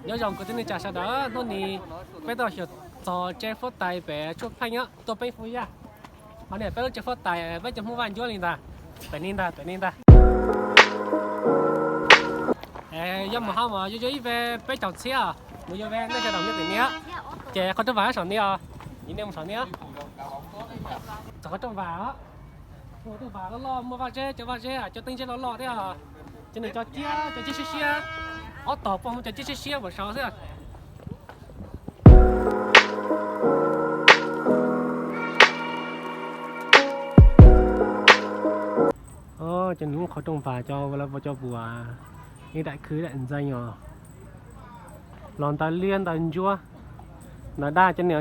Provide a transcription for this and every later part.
Nyob zoo kwv tij neej tsa sawv daws, hnub no peb tuaj xyuas txog tsev huab tais pem Tshuaj Pheej, tuaj peb Phu Yaj. Qhov no peb lub tsev huab tais, peb cov Hmoob Vaj Ncuab li ntag. Pem no ntag, pem no ntag. Yog mus hauv mas yuav yuav ib ve peb caug txhiab, mus yuav ve nej sawv daws nyob pem no. Ces qhov rooj vag saum no os, nej mus saum no. Txog qhov rooj vag, qhov rooj vag loj loj, muaj vaj zeb, cov vaj zeb, cov teeb zeb loj loj thiab. Cov no cov ciab, cov ciab siab siab, ob tog poj muaj cov ciab siab siab npaum saud xwb. Cov no qhov rooj vag cov lawv ua cov puas, ib daim khwv ib daim ntxeev os. Los ntawv liab ntawv ntsuab, ntawv daj, cov no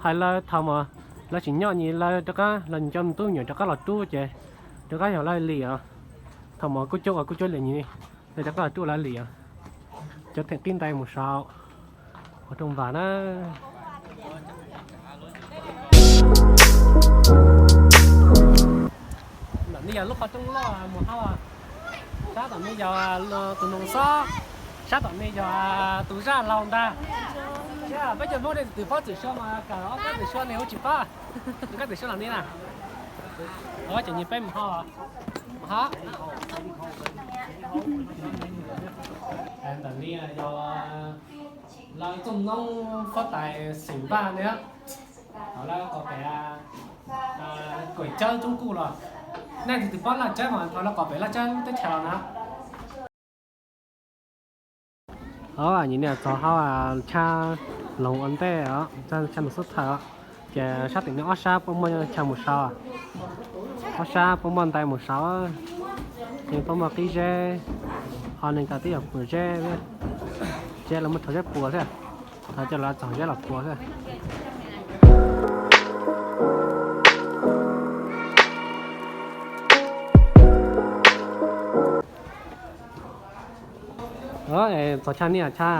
hais lawv thaum mas lawv tsis nyob nis, lawv rov qab los cov tub me nyuam rov qab los rub ces rov qab yog lawv li os. Thaum mas kuj cuab ua kuj cuab li nis, lawv rov qab los rub lawv li os. Cov theem qib ntais mus saud, qhov rooj vag na. Ntawm no yog lub qhov rooj loj mus hauv, sab tom no yog tus noog xob, sab tom no yog tus zaj laug ntag. Thiab peb cov Hmoob ne, tus paub txwm sua mas kawm ob kab txwm sua ne kuj tsis paub. Tus kab txwm sua los no na. Ces nyias peb mus hauv, mus hauv. Ntawm no yog lawv txoj noob huab tais xeem Vaj ne. Thaum lawv qom pem Kaum Cawb Coob Kuj los, nej leej twg paub Laj Cawb mas thaum lawv qom pem Laj Cawb teb chaws los na. Os, nyim no txog hauv chav loog ua ntej os, chav loog xub thawj os. Ces sab tim no ob sab puab muaj chaw mus saud, ob sab puab muaj ntais mus saud, ces puab muaj qib zeb, ho neeg tau tib yam puas zeb, zeb los muaj rhau zeb puas xwb, thaum coj los txog zeb los puas xwb. Txog chav no, chav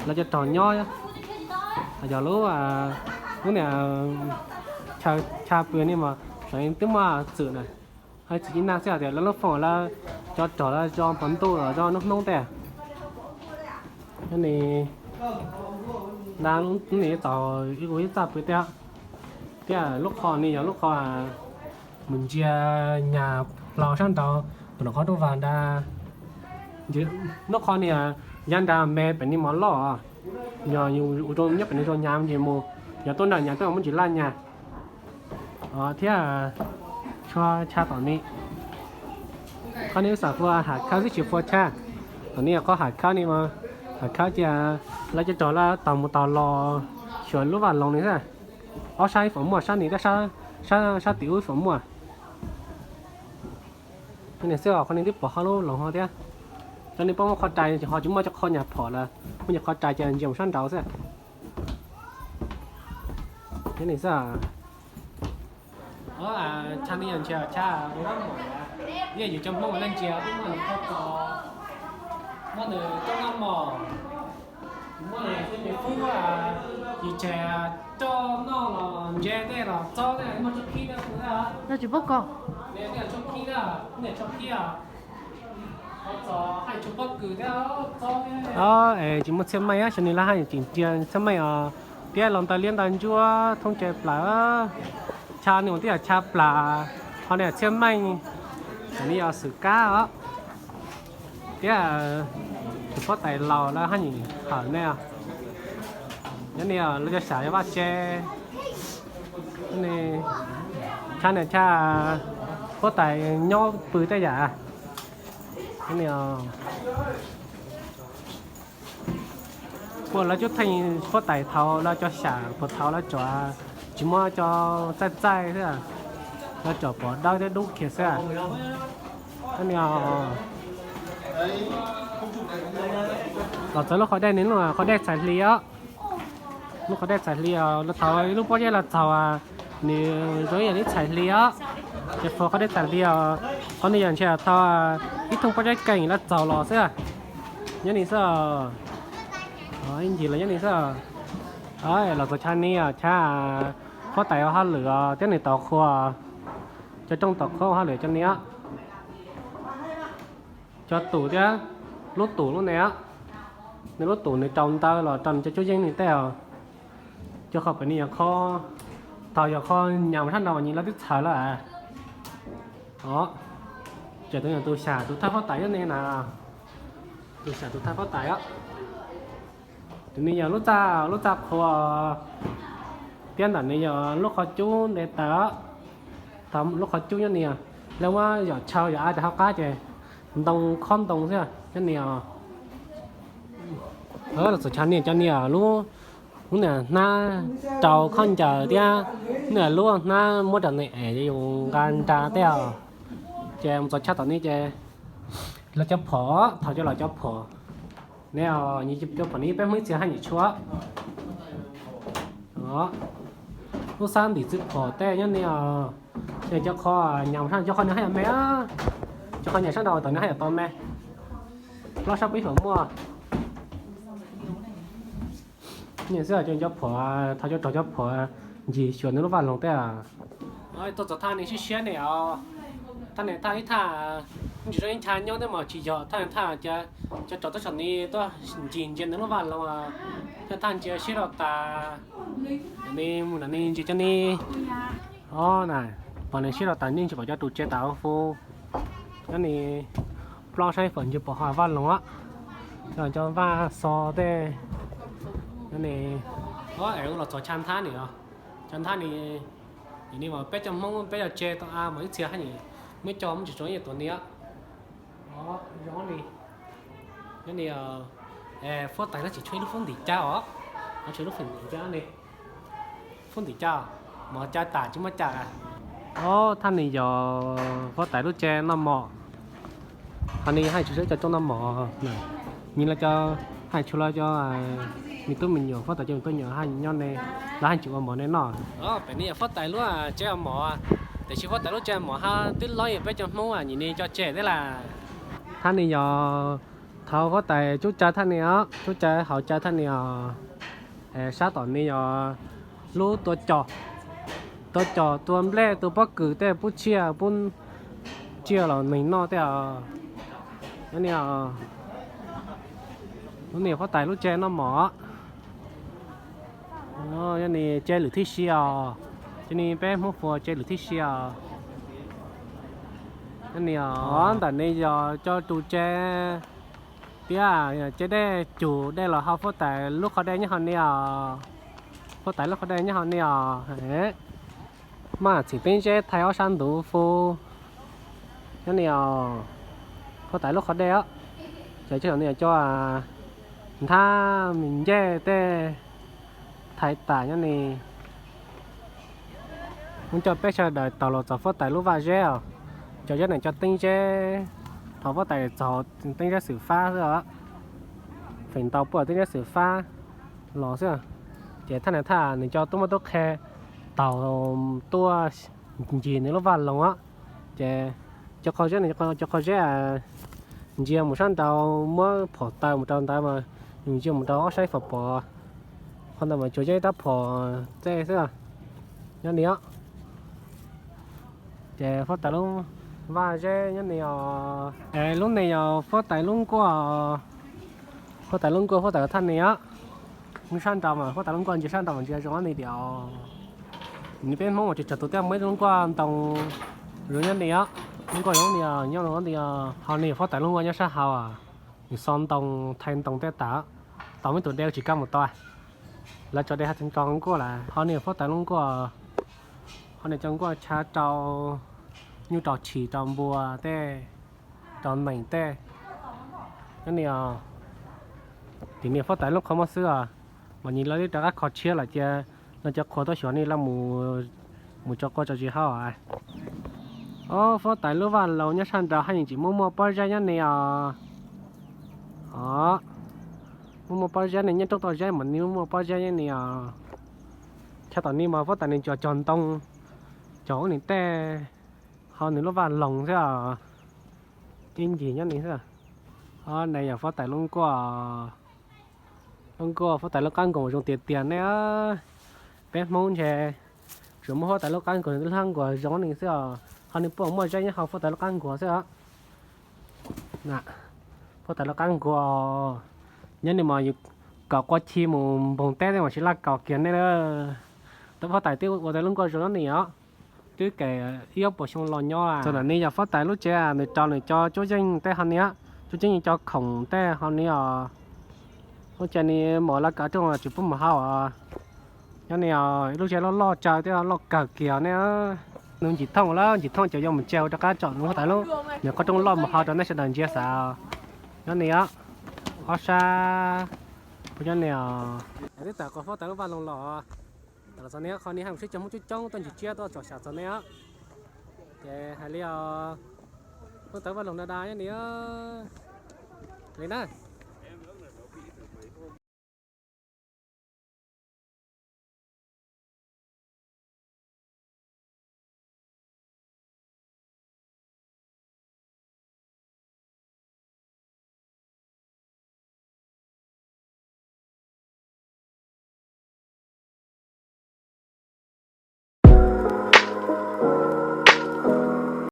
lawv cov rog nyob, yog lub, lub niag chav pw no mas, saum twb muaj txwm na, hais txwm ib nag xwb tias lawv lub foom lawv cov rog lawv tso pov ntuj los tso hnub hnub tej. Nyob ni, nyob ni txaus ib ua ib txaj pw tej. Thiab lub qhov no yog lub qhov mus ntsia nyas hlau sab nraud, pem qhov rooj vag nrad. Lub qhov no yav nrad me pem no mov loj, yog yus ua rau nyob pem no rau nyas me ntsis mus, yog tuaj nram nyas tuaj muab ntsis laj nyas. Thiab tshuav chav tom no, qhov no wb xav pua hav khawb xwb tsis pua chav. Tom no yog qhov hav khawb no mas, hav khawb ces lawv cov rog lawv taug mus taug los xyuas lub vaj loog no xwb. Ob sab ib fom muaj, sab no thiab sab tim ub ib fom muaj. Nyob ni xwb, qhov no twb pom hauv lub loog ho thiab. Cov no puab muaj qhov rais, ho tsis muaj cov qhov nyas phom lawm, muaj cov qhov rais ces ntsia mus sab nraud xwb. Nyob ni xwb. Chav no yog ntsia chav ua noj mov, yog yus cov Hmoob ua dab ntsia twb muaj nws qhov txos, muaj nws coj noj mov, muaj nws xwb nws pub yus tseg coj noj los ntse tej los txob tej, muaj tshuaj khib tej, tsis paub ko, tshuaj khib, niam tshuaj khib, qhov txos haj tsis paub kws thiab, txob thiab. Es tsis muaj txhiaj meej, xyov nws lawv haj tsis ntsia txhiaj meej os. Thiab los ntawv liab ntawv ntsuab thoob tsev plaws. Chav no twb yog chav plas, qhov no txhiaj meej, tam no yog xwm kab os. Thiab tus huab tais laus lawv haj nyiam hawm ne. Nyob ni lawv cov xyam yog vaj tse. Chav no chav huab tais nyob pw tej yam. Puas lawv cub theej huab tais thaud lawv cov xyam puas thaud lawv tsuas tsis muab cov txaij txaij xwb, lawv tsuas pom dawb thiab dub kiag xwb. Los txog lub qhov dej no, lub qhov dej txhais hli os. Lub qhov dej txhais hli os, thaum ib lub pob zeb los txaug, nws zoo ib yam li txhais hli os. Ces faus qhov dej txhais hli os, qhov no yog ntshe thaum ib thooj pob zeb keeg los txaug los xwb. Nyob ni xwb, ib ncig los nyob ni xwb. Los txog chav ni, chav huab tais ua hauj lwm thiab nws tos qhua, cov rooj tos qhua ua hauj lwm cov ni, cov tus thiab lub tus lub ne. Nws lub tus nws rau ntawv los rau nws cov cuab yeeb nws tej os. Cov qhov pem nws yog qhov, thaum yog qhov nyas mus sab nraud mas nws lawv twb txhawm lawm. Os, ces tus yog tus xyam tus thawj huab tais nyob ne na. Tus xyam tus thawj huab tais os. Tus nws yog lub txaj, lub txaj qhua, thiab ntawm nws yog lub qhov cub nte taws. Thaum lub qhov cub nyob ne, lawv muab yom chaw yom av rau hauv qab ces ntoo khob ntoo xwb nyob ne os. Los txog chaw ne, cov ne lub, lub niag hnab rau khaub ncaws thiab niag lub hnab muab rau nws es yus nqa nra tej os. Ces mus txog chaw tom ne ces los cov phom, thaum cov los cov phom ne, cov phom ne peb Hmoob ib txhia haj yam tshuav. Lub xab ntim txwv phom tej nyob ne os. Ces cov qhov nyas sab, cov qhov nws haj yam me, cov qhov nyas sab nraud tom nws haj yam tau me. Plaub sab peb hom muaj xwb, cov phom, thaum cov rog cov phom ncig xyuas nws lub vaj loog tej. Tuaj txog thaj ne siab siab ne os. Thaj ne thaj ib thaj, tsis zoo ib ncha nyob tej mas tsis yog thaj ne thaj, cov rog tuaj saum ne tuaj ncig ntsia nws lub vaj loog, thaj thaj ntsia siab rau tas. Ne mus nram ne ntsia cov ne, o na, pom nws siab rau tas nej ntsia pom cov ru tsev tas fu. Nyob ne, plaub sab ib pom ntsia pom ho vaj loog, cov vaj xo tej. Nyob ne, es los txog chaw nthab ne os. Chaw nthab ne, ne mas peb cov Hmoob peb cov tsev tau a mas ib txhia haj yam muaj cov muaj tsis tau ib yam tuav ne. Zoo ne, nyob ne, huab tais lub tsev tshuav ib lub fub ntim cab os. Tshuav lub fub ntim cab ne. Fub ntim cab, mov cab tas tsis muaj cab. Os, thaj ne yog huab tais lub tsev noj mov. Qhov ne haj tshuav cov rooj noj mov. Nws los cov, haj tshuav los cov me tub me nyuam, huab tais cov me tub me nyuam haj nyob ne, lawv haj tsis ua mov ne noj. Pem ne yog huab tais lub tsev ua mov, tiam sis huab tais lub tsev ua mov haj twb lob yog peb cov Hmoob nyim ne cov tsev thiab las. Thaj ne yog thaum huab tais cub caw thaj ne os, cub caw hauv caw thaj ne os. Sab tom ne yog lub tua cos, tua cos tua nplej tua pob kws tej pub tsiaj, pub tsiaj los neeg noj tej os. Nyob ne, lub ne huab tais lub tsev noj mov. Nyob ne tsev lwm thib si os. Ces ne peb Hmoob hu tsev lwm thib si os. Nyob ne os, ntawm ne yog cov ru tsev thiab, tsev dej cug dej los ho huab tais lub qhov dej nyob hauv ne os. Huab tais lub qhov dej nyob hauv ne os. Maj txhim teeb zeb thaiv ob sab ntuv fu. Nyob ne os, huab tais lub qhov dej os. Ces cov no yog cov nthab me ncej tej thaiv tas nyob ne. Muab coj peb sawv daws taug los txog huab tais lub vaj zeb os. Cov zeb ne cov teeb zeb, thaum huab tais txog teeb zeb xwm fab xwb os. Feem ntau puag teeb zeb xwm fab los xwb. Ces thaj ne thaj nws cov tub mab tub qhe taug tuaj ncig nws lub vaj loog os. Ces cov qhov zeb no, cov qhov zeb ntsia mus sab nraud muab phom taw mus rau ntawd mas yus ntsia mus rau ob sab ib fam pom. Qhov ntawd mas tsuas yog ib rab phom tej xwb. Nyob ne os. Ces huab tais lub vaj zeb nyob ne os. Es lub ne yog huab tais lub nkuaj. Huab tais lub nkuaj, huab tais thaj ne os. Nws sab nraud mas huab tais lub nkuaj ntsia sab nraud mas ntsia zoo ne tias, nws peb Hmoob mas tsis txog tus thiaj muaj ib lub nkuaj ntoo zoo nyob ne os. Lub nkuaj zoo ne, nyob ne os. Ho ne huab tais lub nkuaj nyob sab hauv, nws xo ntoo, thaiv ntoo tej tas, tau muaj ib tug de tsis kam mus tau. Lawv tso de haj tseem tso nkuaj lawm. Ho ne huab tais lub nkuaj, ho ne cov nkuaj tshav rau nyuj rau tshis rau npua tej, rau nees tej. Nyob ne os. Tim ne huab tais lub qhov muag xwb os. Mas nyias lawv twb rov qab kho tshiab lawm cia, lawv cov qhua tuaj xyuas ne lawv mus tso quaj tso zis hauj. Os, huab tais lub vaj loog nyob sab nraud haj yam tseem muaj muaj pob zeb nyob ne os. Os, muaj muaj pob zeb ne, nyob roob toj zeb mas nws muaj muaj pob zeb nyob ne os. Chaw tom ne mas huab tais nws cog cog ntoo, cog ub nws tej, ho nws lub vaj loog xwb os. Ib ncig nyob ne xwb. Os, ne yog huab tais lub nkuaj. Lub nkuaj, huab tais lub qab nkuaj zoo tiag tiag ne. Peb Hmoob ntshe tsuas muaj huab tais lub qab nkuaj, lub qab nkuaj zoo ne xwb os. Ho nws puas muaj zeb nyob hauv huab tais lub qab nkuaj xwb os. Huab tais lub qab nkuaj, Nyob ni mas yus kom qua chi mus npoog teb tej mas tsis laj kaus kiag nej. Tau fab tais twb ua tau lub nkoj zoo nyob ni os. Twb kaum ib ob puas xyoo los nyob. Txog ntawm ni yog fab tais lub tsev, nws rau nws cov cuab yeej tej ho ni, cuab yeej cov khoom tej ho ni os. Lub tsev ni mus laj kaus rooj tsis pub mus hau os. Nyob ni os, lub tsev loj loj tsawv thiab loj kawg kiag ne. Nws ncim thooj lawm, ncim thooj ces yuav mus tseg rov qab tsom nws fab tais lub, nws qhov rooj loj mus hau rau nej sawv daws ntsia xav. Nyob ni os, ob sab, kuv nyob ni os. Twb tawm qhov fab tais lub vaj loog los, tawm los txog ne qhov ni haj sib cog Hmoob coob coob tuaj ntsis tsiab tuaj tsom xyas txog ne os. Ces hais li os, fab tais lub vaj loog da da nyob ni os. Li na.